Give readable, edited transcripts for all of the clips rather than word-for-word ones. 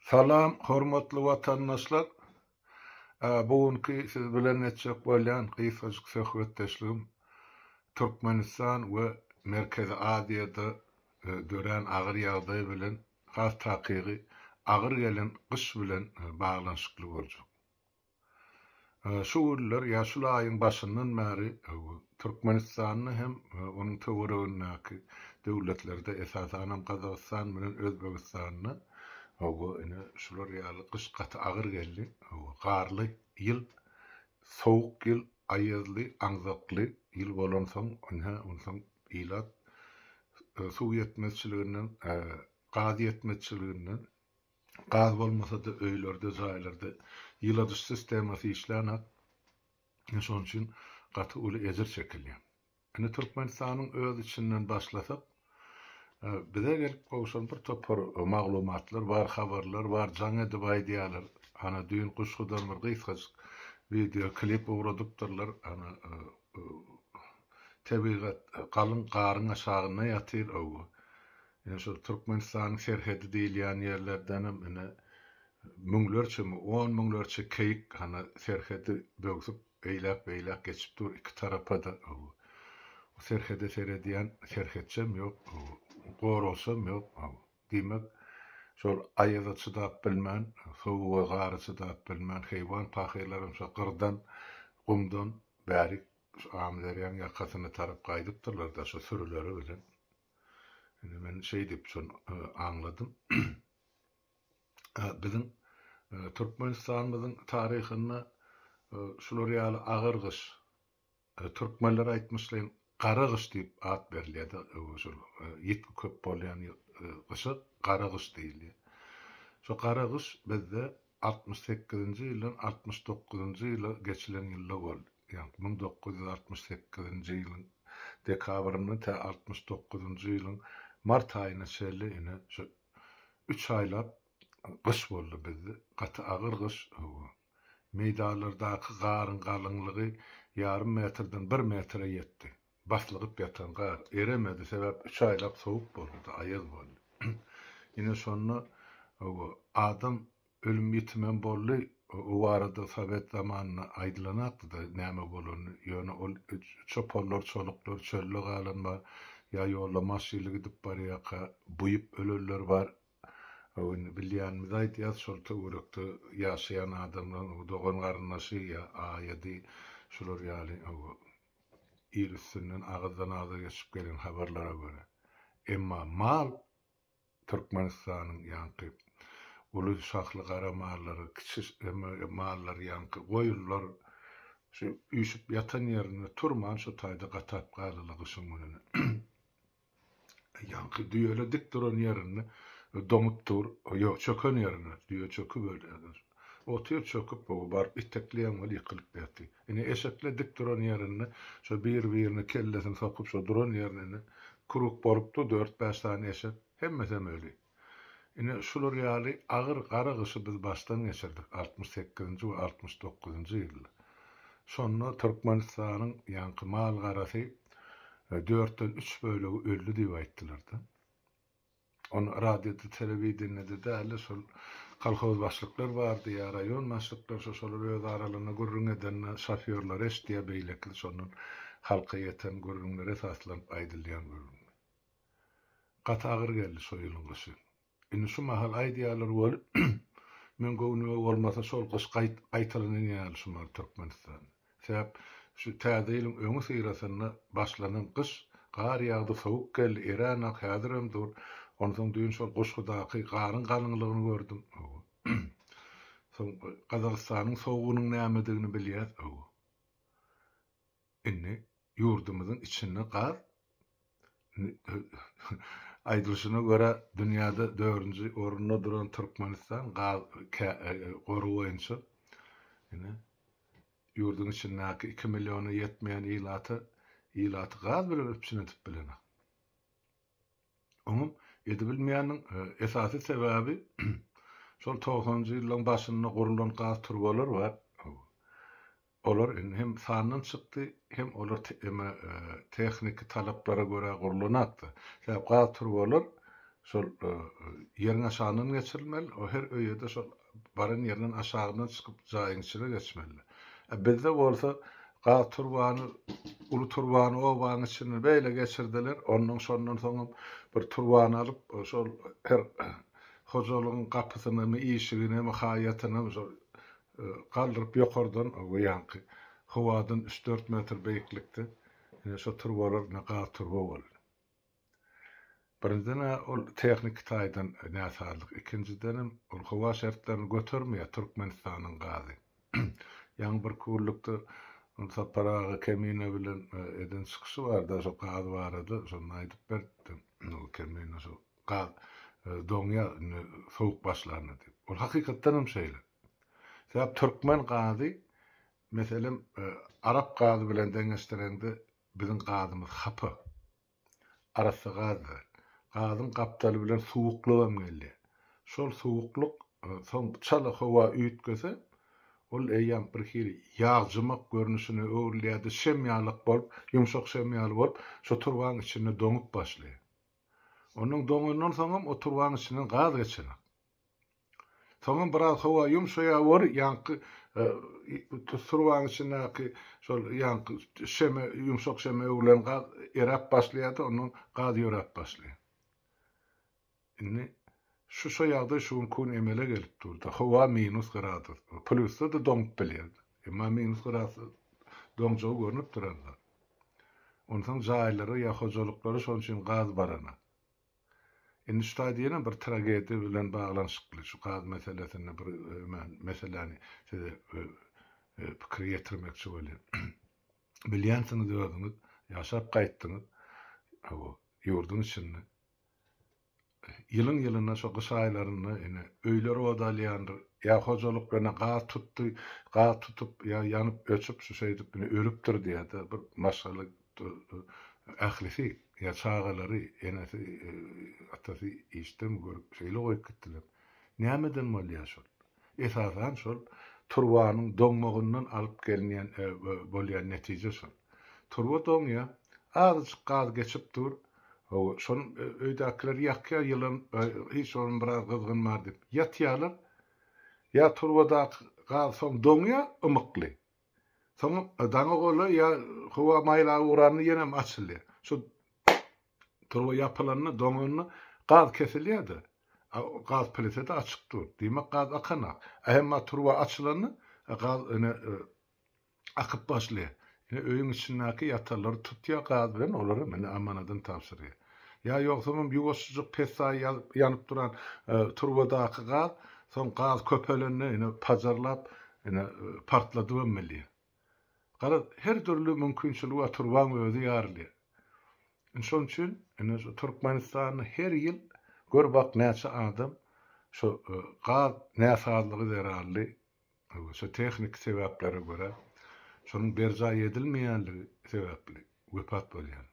Salam hormatly watandaşlar! Bu günki siz bilen etjek bolýan gysgajyk söhbetdeşligim Türkmenistan we Merkezi Aziýada dörän agyr ýagdaý bilen, has takygy agyr gelen gyş bilen baglanyşykly boljak. Şu günler ýa şul aýyň başyndan bäri Türkmenistanda hem onuň töweregindäki döwletlerde, esasanam Gazagystan bilen Özbegistanda hawa ine şular ýaly gyş gaty agyr geldi. Hawa garly ýyl, sowuk ýyl, aýazly, aňzakly ýyl bolansoň ine onsoň ilat suw ýetmezçiliginden, gaz ýetmezçiliginden Gaz bolmasa-da öýlerde, jaýlarda ýyladyş sistemasy işlänok. Şonuň üçin gaty uly ejir çekilýär. Indi Türkmenistanyň öz içinden başlasak, bize gelip gowşan bir topar maglumatlar bar, habarlar bar, jaň edip aýdýarlar. Ana düýn Guşgudan bir gysgajyk wideo klip ugradypdyrlar. Ana tebigat galyň garyň aşagynda ýatyr. Ine şol Türkmenistanyň serhedi diýilýän ýerlerdenem ine müňlerçemi, on müňlerçe keýik hany serhedi böwsüp eýläk-beýläk geçip dur iki tarapa-da. O serhede seredýän serhetçem ýok, goragçam ýok. Diýmek, şol aýaza çydap bilmän, sowuga, gara çydap bilmän heýwan pahyrlaram şo gyrdan, gumdan bärik şu Amyderýaň ýakasyna tarap gaýdypdyrlar-da şo sürüleri bilen. Indi men şeý diýip şony aňladym. Biziň Türkmenistanymyzyň taryhynda şular ýaly agyr gyş, türkmenler aýtmyşlaýyn gara gyş diýip at berilýär-de, şol ýitgi köp bolýan gyşa gara gyş diýilýär. Şo gara gyş bizde 68-nji ýyldan 69-njy ýyla geçilen ýylda boldy. Ýagny 1968-nji ýylyň dekabryndan tä 69-njy ýylyň mart aýyna çenli ine şu üç aýlap gyş boldy bizde. Gaty agyr gyş. Hawa. Meýdanlardaky garyň galyňlygy ýarym metrden bir metre ýetdi. Baslygyp ýatan gar eremedi, sebäp üç aýlap sowuk boldy-da, aýaz boldy. Ine şonda hawa, adam Ölüm-ýitimem boldy. O barada sowet zamanynda aýdylanakdy-da näme bolanyny. Ýöne ol çopanlar, çoluklar çölde galan bar, ýa ýolda maşynly gidip barýarka buýup ölenler bar. Indi bilýänimizi aýdýas, şol töwerekde ýaşaýan adamlaryň dogan-garyndaşy ýa aýady şular ýaly il üstünden agyzdan-agza geçip gelen habarlara görä. Emma mal Türkmenistanyň ýaňky uly şahly gara mallary, kiçi mallar ýaňky goýunlar şu üýşüp ýatan ýerinde turman şu taýda gatap galdylar gyşyň gününe. Ýaňky düýele dik duran ýerinde doňup dur, ýok çöken ýerinde düýe çöküp ölýär. Otyr çöküp, baryp itekleýäň weli ýykylyp ýatyr. Ine eşekler dik duran ýerinde şo bir-birine kellesini sokup şo duran ýerinde ine krug bolup dur dört-bäş sany eşek, hemmesem öli. Ine şular ýaly agyr gara gyşy biz başdan geçirdik 68-nji we 69-njy ýylda. Şonda Türkmenistanyň ýaňky mal-garasy dörtden üç bölegi öldi diýip aýtdylar-da. Ony radioda, telewideniýede däl-de, şol kolhoz başlyklar bardy ýa raýon başlyklar, şo şolar öz aralarynda gürrüň edende şofýorlar eşidýär, beýlekisi şondan halka ýeten gürrüňlere esaslanyp aýdylýan gürrüň. Gaty agyr geldi şo ýylyň gyşy. Indi şu mahal aýdýarlar weli, meň göwnüme bolmasa şol gyş gaýtalanan ýaly şu mahal Türkmenistanda. Sebäp şu täze ýylyň öňüsyrasynda başlanan gyş, gar ýagdy, sowuk geldi, eränak, häzirem dur. Onsoň düýn şol Guşgudaky garyň galyňlygyny gördüm. Hawa. Soň Gazagystanyň sowugynyň nämedigini bilýäs. Hawa. Indi ýurdumyzyň içinde gaz aýdylyşyna görä dünýäde dördünji orunda duran Türkmenistan gaz gory boýunça ine ýurduň içindäki 2 milliona ýetmeýän ilata ilaty gaz bilen üpjün edip bilenok. Oňam edibilmeýäniniň esasy sebäbi şol togsanynjy ýyllaryň başynda gurulan gaz turbalar bar. Olar indi hem sandan çykdy, hem olar tehniki talaplara görä gurlanakdy. Sebäp gaz turbalar Şol ýeriň aşagyndan geçirilmeli, o her öýe-de şol baran ýerinden aşagyndan çykyp jaýyň içine geçmeli. E bizde bolsa gaz turbany, uly turbany obanyň içinden beýle geçirdiler, ondan şondan soňam bir turbany alyp şol her hojalygyň gapysynamy, işiginemi, haýatynamy şol galdyryp ýokardan o ýaňky howadan üç-dört metr beýiklikde ine şo turbalar ine gaz turba boldy. Birinjiden-ä ol tehniki taýdan näsazlyk, ikinjidenem ol howa şertlerini götermeýär Türkmenistanyň gazy. Ýaňy birki günlükde Sapar aga Kemine bilen eden çykyşy bardy şo gaz barada şonda aýdyp beripdi. Kemine şo gaz doňýar indi sowuk başlanda diýip. Ol hakykatdanam şeýle. Sebäp türkmen gazy meselem arap gazy bilen deňeşdireňde biziň gazymyz hapa. Arassa gaz däl. Gazyň gapdaly bilen suwuklygam gelýär. Şol suwuklyk soň çala howa üýtgese, ol eýýäm bir hili ýagjymak görnüşine öwrülýär-de, şem ýalak bolup, ýumşak şem ýaly bolup, şo turbaň içinde doňup başlaýar. Onnoň doňandan soňam o turbaň içinden gaz geçenok. Soňam biraz howa ýumşaýar bor, ýaňky turbaň içindäki şol ýaňky şeme, ýumşak şeme öwrülen gaz eräp başlaýar-da, ondan gaz ýöräp başlaýar. Indi şu şo ýagdaý şu günki gün emele gelip dur-da. Howa minus gradus. Plýusda-da doňup bilýär. Emma minus gradusda doňjagy görnüp duran zat. Onsoň jaýlara ýa hojalyklara şonuň üçin gaz barana. Indi şu taýda ýene bir tragediýa bilen baglanyşykly şu gaz meselesinde bir meseläni size pikir ýetirmekçi bolýan. Bilýänsiňiz özüňiz, ýaşap gaýtdyňyz, hawa, ýurduň içinde. Ýylyň-ýylyna şo gyş aýlarynda ine öýler ot alýandyr, ýa hojalyklaryna gaz tutdy, gaz tutup ýa ýanyp öçüp şu şeýdip ine ölüpdir diýýär-de bir maşgala Ählisi, ýa çagalary, enesi, atasy işdemi görüp şeýle goýup gitdiler. Nämeden bolýar şol? Esasan şol turbanyň doňmagyndan alyp gelinýän bolýan netije şol. Turba doňýar, azajyk gaz geçip dur, hawa, şony öýdäkiler ýakýar, ýylan hiç bolmasa biraz gyzgyn bar diýip ýatýarlar. Ýa turbadaky gaz soň doňýar, ymykly. Soň daňa golaý ýa howa maýlap ugranda ýenem açylýar. Şu turba ýapylanda, doňanda gaz kesilýär-de. Gaz plitede açyk dur. Diýmek, gaz akanak. A emma turba açylanda gaz ine akyp başlaýar. Ine öýüň içindäki ýatanlary tutýar gaz bilen, olaram ine amanadyny tabşyrýar. Ýa ýogsamam ýuwaşjyk pessaý ýanyp duran turbadaky gaz soň gaz köpelende ine pajarlap Ine, partladybam bilýär. Garaz, her dürli mümkinçiligi bar, turbaň özi ýarylýar. Indi şonuň üçin, ine, şu Türkmenistanda her ýyl gör bak näçe adam şu gaz näsazlygy zerarly, şu tehniki sebäplere görä, şonuň berjaý edilmeýänligi sebäpli wepat bolýar.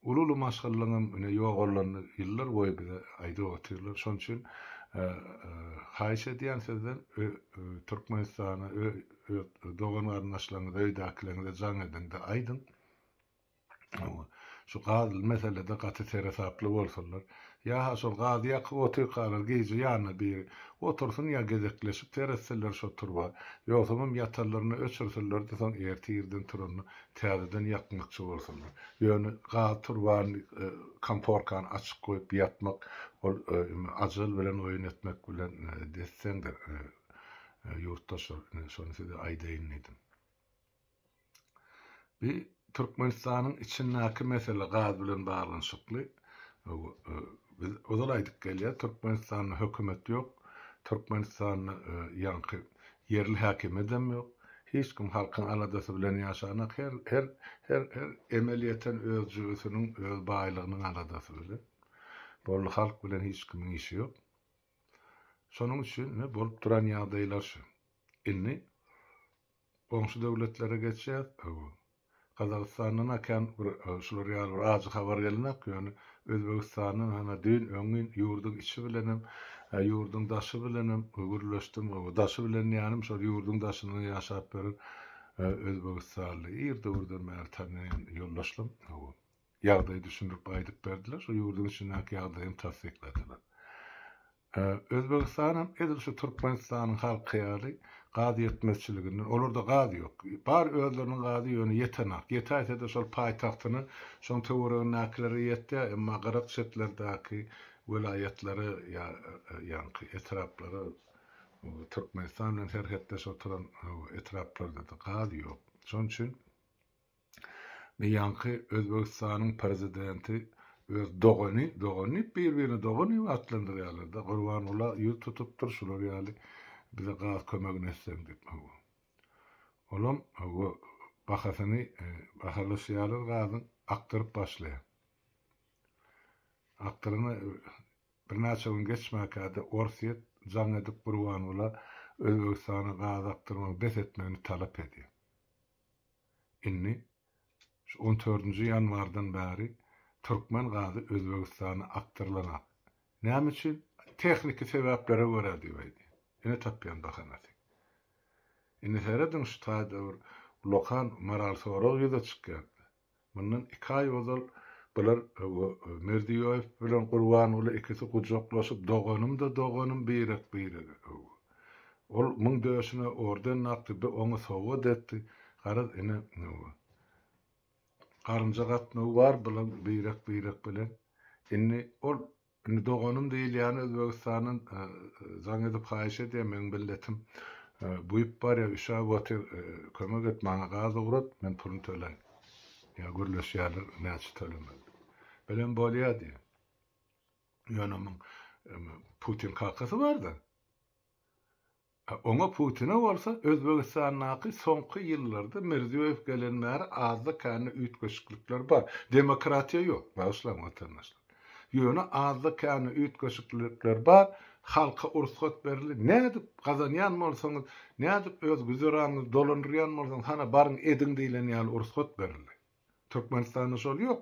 Uly-uly maşgalalaryňam ine ýogalanyny ýyllar boýy bize aýdyp otyrlar. Şonuň üçin haýyş edýän sizden Türkmenistana öz dogan-garyndaşlaryňyza, öýdäkileriňize jaň ediň-de aýdyň. Şu gazly meselede gaty seresaply bolsunlar. Ýa-ha şol gazy ýakyp otyrkalar gije ýanyna biri otursyn ýa gezekleşip seretsinler şo turba. Ýogsamam ýatanlarynda öçürsinler-de soň erte irden turanda täzeden ýakmakçy bolsunlar. Ýöne gaz turbany komforkany açyk goýup ýatmak ol ajal bilen oýun etmek bilen des-deňdir ýurtdaşlar. Ine şony size aýdaýyn diýdim. Bi Türkmenistanyň içindäki mesele gaz bilen baglanyşykly. Biz ozal aýdyp gelýär, Türkmenistanda hökümet ýok, Türkmenistanda ýaňky ýerli häkimiýedem ýok. Hiç kim halkyň aladasy bilen ýaşanak, her her her her emel ýeten öz jübüsiniň, öz baýlygynyň aladasy bilen. Boldy halk bilen hiç kimiň işi ýok. Şonuň üçin bolup duran ýagdaýlar şu. Indi Goňşy döwletlere geçýäs. Gazagystandan-a kän bir şular ýaly bir ajy habar gelenok, ýöne Özbegistandan hana düýn öňňin ýurduň içi bilenem, ýurduň daşy bilenem gürleşdim. Daşy bilen diýýänim şol ýurduň daşynda ýaşap ýören özbegistanly ir döwürden bäri tanaýan ýoldaşlarym. Ýagdaýy düşündirip aýdyp berdiler. Şu ýurduň içindäki ýagdaýy hem tassykladylar. Özbegistanam edil şu Türkmenistanyň halky ýaly gaz ýetmezçiliginden, olarda gaz ýok. Bar özleriniň gazy ýöne ýetenak. Ýetäýse-de şol paýtagtyna, şoň töweregindäkilere ýetýär, emma gyrak çetlerdäki welaýatlara ýa ýaňky etraplara Türkmenistan bilen serhetdeş oturan etraplarda-da gaz ýok. Şonuň üçin Ýaňky Özbegistanyň prezidenti öz dogany, dogan diýip bir-birini dogan diýip atlandyrýarlar-da, Gurbangula ýüz tutupdyr şular ýaly bize gaz kömegini etseň diýip. Hawa. Olam hawa bahasyny bahalaşýarlar gazyň akdyryp başlaýar. Akdyrana birnäçe gün geçmäkä-de Orsýet jaň edip Gurbangula Özbegistana gaz akdyrmagy bes etmegini talap edýär. Indi şu on dördünji ýanwardan bäri türkmen gazy Özbegistana akdyrylanak. Näme üçin? Tehniki sebäplere görä diýip aýdýar. Ine tapýan bahanasy. Indi serediň şu taýda bir ullakan moral sorag ýüze çykýar. Mundan iki aý ozal bular Mirziýoýew bilen Gurbanguly ikisi gujaklaşyp doganym-da doganym birek-birege. Ol muň döşüne orden dakdy, bi oňa sowgat etdi. Garaz ine garynja gatnawy bar bulaň birek-birek bilen. Indi ol Indi doganym diýilýäni Özbegistandan jaň edip haýyş edýär, meň billetim buýup barýar, üşäp otyr, kömek et, maňa gaz ugrat, men puluny töläýin. Ýa gürleşýärler, näçe tölemeli. Bilen bolýar diýýär. Ýöne muň Putin kakasy bar-da. Oňa Putine bolsa Özbegistandaky soňky ýyllarda Mirziýoýew gelen bäri azda-kände üýtgeşiklikler bar. Demokratiýa ýok, bagyşlaň watandaşlar. Ýöne azda-kände üýtgeşiklikler bar, halka ursgat berildi. Nädip gazanýan bolsaňyz, nädip öz güzeranyňyzy dolandyrýan bolsaňyz, hana baryň ediň diýlen ýaly ursgat berildi. Türkmenistanda şol ýok.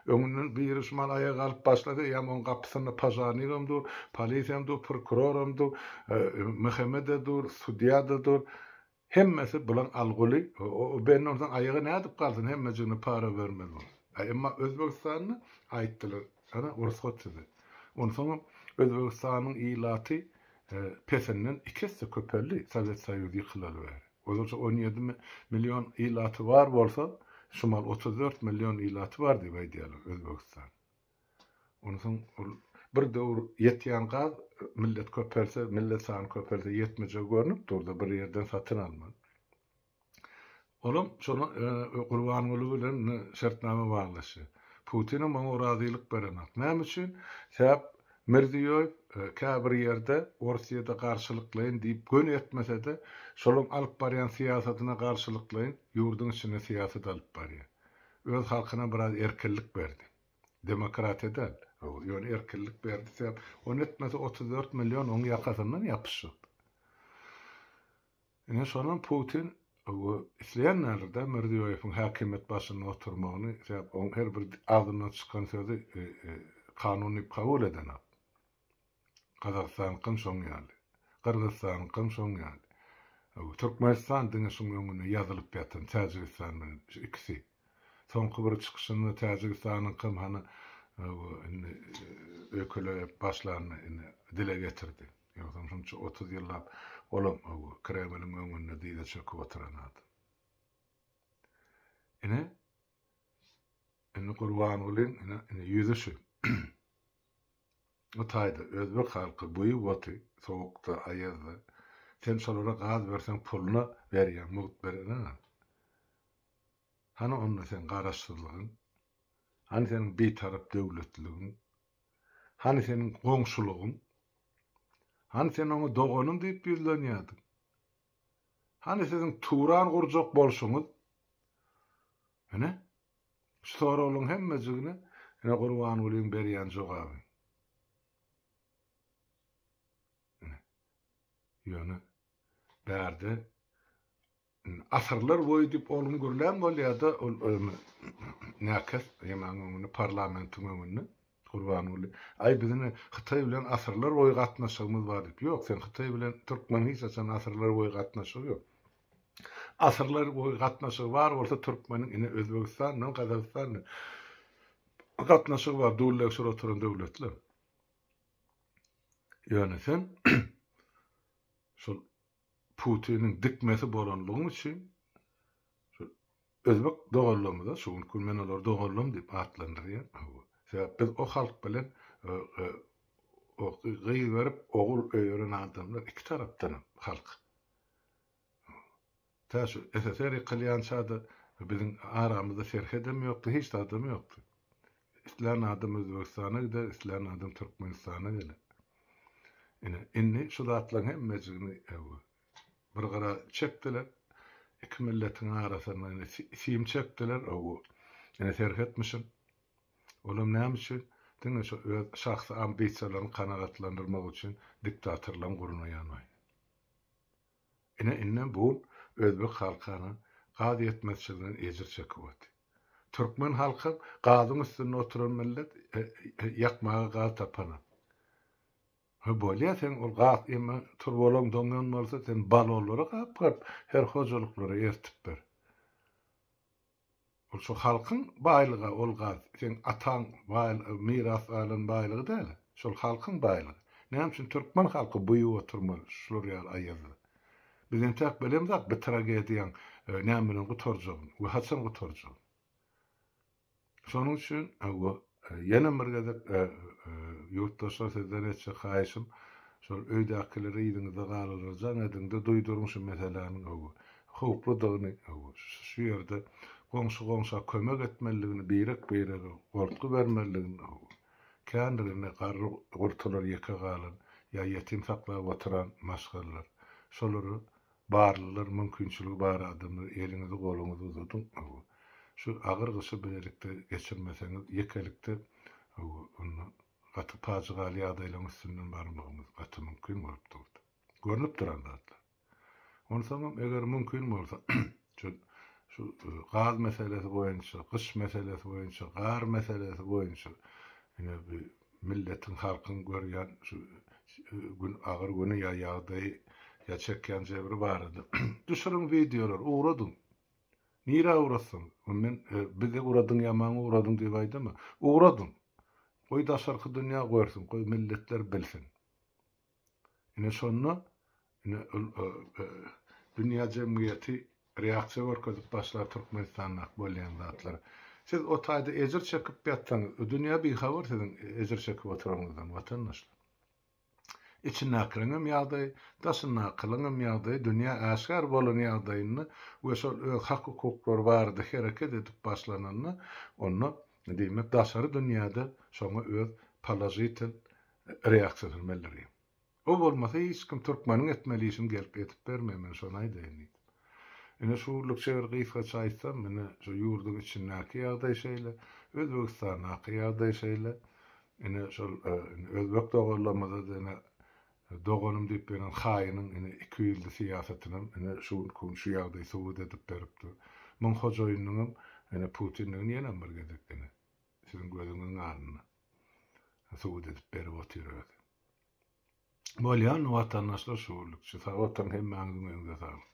Öňünden biri şu mal aýaga galyp başlasa, eýýäm oň gapysynda požarnigem dur, polisiýam dur, prokuroram dur, MHM-de dur, sudýa-da dur. Hemmesi bulaň al-guly. O bende onsoň aýaga nädip galsyn, hemmejigine para bermeli bolsa. A emma Özbegistanda aýtdylar, ana, rugsat size. Onsoňam Özbegistanyň ilaty pesinden iki esse köpeldi, Sowet Soýuzy ýykylaly bäri. Ozalça 17 million ilaty bar bolsa, şu mal 34 million ilaty bar diýip aýdýarlar Özbegistan. Onsoň ol bir döwür ýetýän gaz millet köpelse, millet sany köpelse ýetmejegi görnüp durdy, bir ýerden satyn almaly. Olam şona Gurbanguly bilen şertnama baglaşýar. Putinem oňa razylyk berenok. Näme üçin? Sebäp Mirziýoýew käbir ýerde Orsýede garşylyklaýyn diýip göni etmese-de, şolaň alyp barýan syýasatyna garşylyklaýyn ýurduň içinde syýasat alyp barýar. Öz halkyna biraz erkinlik berdi. Demokratiýa däl, ýöne erkinlik berdi, sebäp ony etmese 34 million oň ýakasyndan ýapyşjak. Ine şonam Putin isleýän däldir-dä Mirziýoýewiň häkimiýet başynda oturmagyny, sebäp oň her bir agzyndan çykan sözi kanun diýip kabul edenok. Gazagystanyňkam şoň ýaly. Gyrgyzystanyňkam şoň ýaly. Türkmenistan diňe şuň öňünde ýazylyp ýatan Täjigistan bilen şu ikisi. Soňky bir çykyşynda Täjigistanyňkam hany indi öýkelep başlanyny indi dile getirdi. Ýogsam şunça 30 ýyllap olam Kremliň öňünde dyza çöküp oturan adam. Ine, indi Gurbangulyň ine, ine ýüzi şu. O taýda özbek halky buýup oty, sowukda, aýazda. Sen şolara gaz berseň puluna berýäň, mugt bereňok. Hany onda seň garaşsyzlygyň? Hany seniň bitarap döwletliligiň? Hany seniň goňşulygyň? Hany sen oňa doganym diýip ýüzlenýärdiň? Hany siziň Turan gurjak bolşuňyz? Ine, şu soraglaryň hemmejigine ine Gurbangulyň berýän jogaby. Ine. Ýöne bärde Asyrlar boýy diýip oglum gürlän bolýada ol näkes ýemaň öňünde parlamentiň öňünde Gurbanguly aý biziň Hytaý bilen asyrlar boýy gatnaşygymyz bar diýip ýok sen Hytaý bilen türkmeniň hiç haçan asyrlar boýy gatnaşygy ýok asyrlar boýy gatnaşygy bar bolsa türkmeniň ine Özbegistan bilen Gazagystan bilen. gatnaşygy bar dullegşir oturan döwletler. Ýöne sen şol Putiniň dikmesi bolanlygyň üçin şu özbek doganlarymyza şu günki gün men olary doganlarym diýip atlandyrýan. Sebäp biz o halk bilen gyz berip ogul öýeren adamlar iki tarapdanam halk. Tä şu SSR ýykylýança-da biziň aramyzda serhedem ýokdy, hiç zadam ýokdy. Islän adam Özbegistana gider, islän adam Türkmenistana geler. Ine, indi şu zatlaryň hemmejigini bir gyra çekdiler. Iki milletiň arasyna ine sim çekdiler, ine serhetmişin. Olam näme üçin? Diňe şu öz şahsy ambisiýalaryny kanagatlandyrmak üçin diktatorlaryň gurnaýan oýny. Ine indem bu gün özbek halky ana gaz ýetmezçiliginden ejir çekip otyr. Türkmen halkam gazyň üstünde oturan millet ýakmaga gaz tapanok. He bolýa seň ol gaz emma turbalaň doňan bolsa sen balonlara gap-gap her hojalyklara ertip ber. Ol şu halkyň baýlyga ol gaz seň ataň miras galan baýlygy däl şol halkyň baýlygy. Näme üçin türkmen halky buýup oturmaly şular ýaly aýazda. Biz entäk bilemzok bu tragediýaň näme bilen gutarjagyny we haçan gutarjagyny. Şonuň üçin hawa ýene bir gezek ýurtdaşlar sizden etjek haýyşym şol öýdäkilere yzyňyzda galanlara jaň ediňde duýduryň şu meseläniň hawa howpludygyny hawa şu ýerde goňşy goňşa kömek etmelidigini birek birege goltgy bermelidigini hawa kändir indi garry gurtular ýeke galan ýa ýetim saklap oturan maşgalalar şolary Barlylar mümkinçiligi bar adamlar eliňizi goluňyzy uzadyň şu agyr gyşy bilelikde geçirmeseňiz ýekelikde onda gaty pajygaly ýagdaýlaryň üstünden barmagymyz gaty mümkin bolup durdy. Görnüp duran zatlar. Onsoňam eger mümkin bolsa şu şu gaz meselesi boýunça, gyş meselesi boýunça, gar meselesi boýunça ine bu milletiň, halkyň görýän şu gün agyr güni ýa ýagdaýy ýa çekýän jebri barada düşüriň wideolar, ugradyň. Nirä ugratsaň, men bize ugradyň ýa maňa ugradyň diýip aýdama. Ugradyň. Goý daşarky dünýä görsün, goý milletler bilsin. Ine şonda ine ol dünýä jemgyýeti reaksiýa görkezip başlar Türkmenistandaky bolýan zatlara. Siz o taýda ejir çekip ýatsaňyz, dünýä bihabar siziň ejir çekip oturanyňyzdan watandaşlar. Içindäkileriňem ýagdaýy, daşyndakylaryňam ýagdaýy dünýä äşgär bolan ýagdaýynda we şol öz hak-hukuklary barada hereket edip başlananda, onda diýmek daşary dünýäde şoňa öz položitel reaksiýasyny bildirýär. O bolmasa hiç kim türkmeniň etmeli işini gelip edip bermeýär men şony aýdaýyn diýdim. Ine şu günlükçe bir gysgaça aýtsam ine şu ýurduň içindäki ýagdaý şeýle, Özbegistandaky ýagdaý şeýle. Ine şol özbek doganlarymyza-da ine doganym diýip ýören haýynyň ine ikiýüzli syýasatynam ine şu günki gün şu ýagdaý subut edip beripdir. Muň hojaýynyňam ine Putindigini ýenem bir gezek ine siziň gözüňiziň alnynda subut edip berip otyr özi. Bolýan watandaşlar şu günlükçe sag oturyň hemmäňiziň öňüňize saglyk.